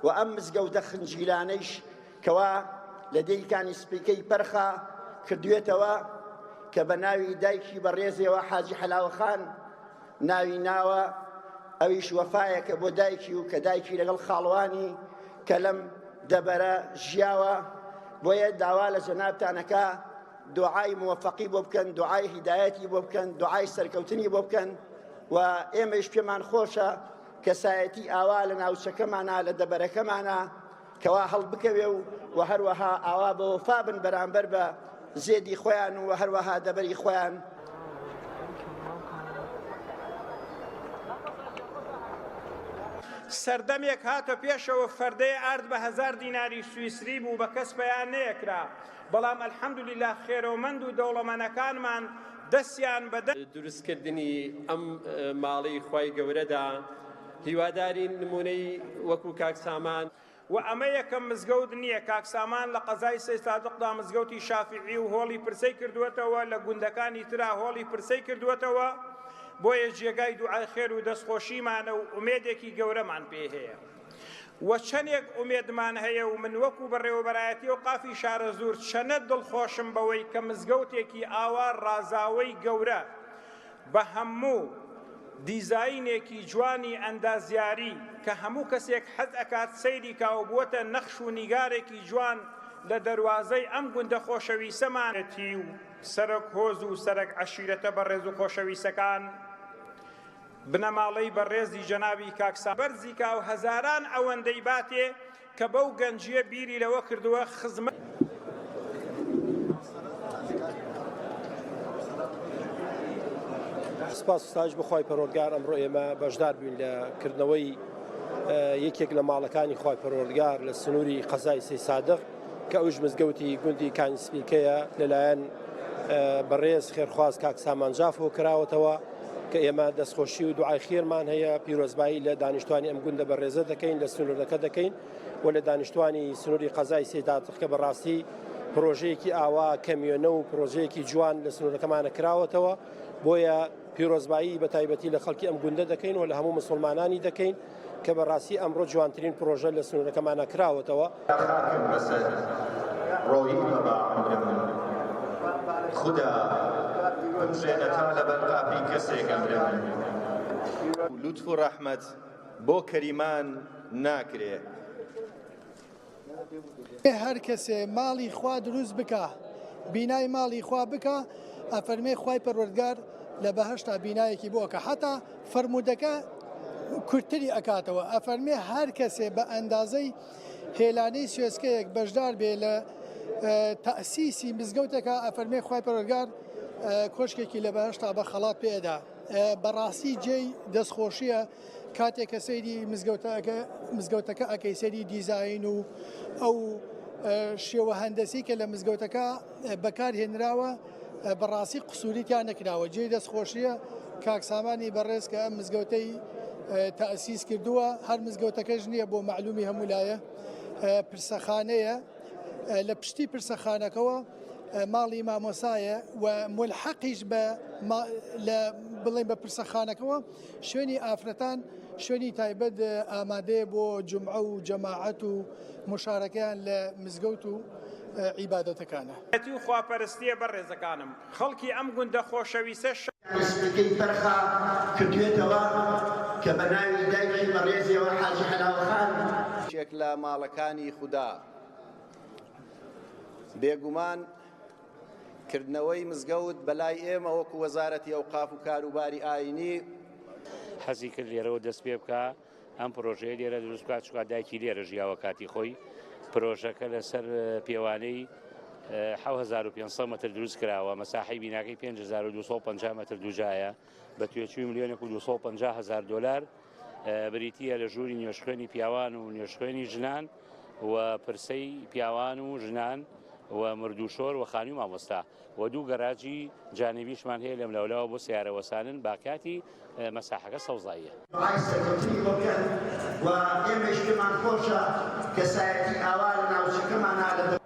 و ئەم مزگەوتە خنجیلانەیش کەوا لە دێی کانی سپیکەی پەرخە کردوێتەوە کە بە ناوی دایکی بەڕێزێوە حاجی حەلاوەخان ناوی ناوە ئەویش وەفایەکە بۆ دایکی و کە دایکی لەگەڵ خاڵوانی کە لەم دەبەرە ژیاوە بۆیە داوا لە جەنابتانەکە دوعای موفقی بۆ بکەن دوعای هیدایەتی بۆ بکەن دوعای سەرکەوتنی بۆ بکەن و ئێمەیش پێمان خۆشە کەسایەتی ئاوا لە ناوچەکەمانە لە دەبەرەکەمانە کەوا هەڵبکەوێ و و هەروەها ئاوا بە وەفا بن بەرامبەر بە زێدی خۆیان و هەروەها دەبەری خۆیان. سەردەمێک هاتە پێشەوە فەردەی ئارد بە هەزار دیناری سویسری بوو بە کەس پەیا نەیەکرا بەڵام الحمدللە خێرۆمەند و دەوڵەمەنەکانمان دەستیان بە دروستکردنی ئەم ماڵەی خوای گەورەدا هیوادارین نمونەی وەکو کاک سامان. وە ئەمە یەکەم مزگەوت نییە، کاک سامان لە قەزای سەیدسادقدا مزگەوتی شافیعی و هۆڵی پرسەی کردووەتەوە، لە گوندەکانی ترا هۆڵی پرسەی کردووەتەوە، بۆیە جێگای دوعای خێر و دەستخۆشیمانە و ئومێدێکی گەورەمان پێی هەیە و چەنێک ئومێدمان هەیە و من وەکو بەڕێوەبەرایەتی ئەوقافی شارەزوور چەنە دڵخۆشم بەوەی کە مزگەوتێکی ئاوا ڕازاوەی گەورە بە هەموو دیزاینێکی جوانی ئەندازیاری کە هەموو کەسێک حەز ئەکات سەیری کا و بووەتە نەخش و نیگارێکی جوان لە دەروازەی ئەم گوندە خۆشەویسەمان. تی و سەرۆک هۆز و سەرەک عەشیرەتە بەڕێز و خۆشەویسەکان، بنەماڵەی بەڕێزی جەنابی کاک سا. بەرزی کا و هەزاران ئەوەندەی باتێ کە بەو گەنجیە بیری لەوە کردووە خزمەت. سپاس و ستایش بۆ خوای پەروەردگار ئەمڕۆ ئێمە بەشدار بووین لە کردنەوەی یەکێک لە ماڵەکانی خوای پەروەردگار لە سنووری قەزای سەیسادق کە ئەوش مزگەوتی گوندی کانی سپیکەیە لەلایەن بەڕێز خێرخواز کاک سامان جافەوە کراوەتەوە کە ئێمە دەستخۆشی و دوعای خێرمان هەیە پیرۆزبایی لە دانیشتوانی ئەم گوندە بەڕێزە دەکەین لە سنوورەکە دەکەین و لە دانیشتوانی سنووری قەزای سەیدادق کە بەڕاستی پرۆژەیەکی ئاوا کەمیۆنە و پرۆژەیەکی جوان لە سنوورەکەمانە کراوەتەوە بۆیە پیرۆزبایی بە تایبەتی لە خەڵکی ئەم گوندە دەکەین و لە هەموو مسلمانانی دەکەین کە بەڕاستی ئەمڕۆ جوانترین پرۆژە لە سنوورەکەمانە کراوەتەوە. خاکم بەسەر ڕۆیی بە با عومرم خودا بمژێنە تا لەبەر قاپی کەسێک ئەمرم. لوتف و ڕەحمەت بۆ کەریمان ناکرێ. هەر کەسێ ماڵی خوا دروست بکا بینای ماڵی خوا بکا ئەفەرمێ خوای پەروەردگار لە بەهەشتا بینایەکی بۆ ئەکا حەتا فەرموودەکە کورتتری ئەکاتەوە ئەفەرمێ هەر کەسێ بە ئەندازەی هێلانەی سوێسکەیەک بەشدار بێ لە تەئسیسی مزگەوتێکا ئەفەرمێ خوای پەروەردگار کۆشکێکی لە بەهەشتا بە خەڵات پێ ئەدا بەڕاستی جێی دەستخۆشیە کاتێک کە سەیری مزگەوتەکە ئەکەی سەیری دیزاین و ئەو شێوە هەندەسی کە لە مزگەوتەکە بەکار هێنراوە بەڕاستی قسووری تیا نەکراوە جێی دەستخۆشیە کاک سامانی بەڕێز کە ئەم مزگەوتەی تەئسیس کردووە هەر مزگەوتەکەش نییە بۆ مەعلومی هەموو لایە پرسەخانەیە لە پشتی پرسەخانەکەوە ماڵی مامۆسایە و ملحەقیش بە لە بڵێن بە پرسەخانەکەوە شوێنی ئافرەتان شوێنی تایبەت ئامادەیە بۆ جومعە و جەماعەت و مشارەکەیان لە مزگەوت و عیبادەتەکانە. و خواپەرستیە بەڕێزەکانم خەڵکی ئەم گوندە خۆشەویستە. سپیکەی پەرخە کردوێتەوە کە بە ناوی دایکی بەڕێزیەوە حاجی حەلاوە خان. یەکێک لە ماڵەکانی خودا. بێگومان کردنەوەی مزگەوت بەلای ئێمە وەکو وەزارەتی ئەوقاف و کاروباری ئایینی، حەزی کرد لێرەوە دەست پێ بکا ئەم پرۆژەیە لێرە دروست بکات چونکە دایکی لێرە ژیاوە کاتی خۆی پرۆژەکە لەسەر پێوانەی 7500 متر دروست کراوە مەساحەی بیناکەی 5250 متر دووجایە بە توێچووی ملیۆنێک و 250 هەزار دۆلار بریتییە لە ژووری نوێژخوێنی پیاوان و نوێژخوێنی ژنان و پرسەی پیاوان و ژنان و مردووشۆر و خانووی مامۆستا و دوو گەراجی جانبیشمان هەیە لەم لاولاوە بۆ سەیارە وەسانن باقیاتی مەساحەکە سەوزاییە. دوعای سەرکەوتنی بۆ بکەن و ئێمەیش پێمان خۆشە کەسایەتی ئاوا لە ناوچەکەمانا لە.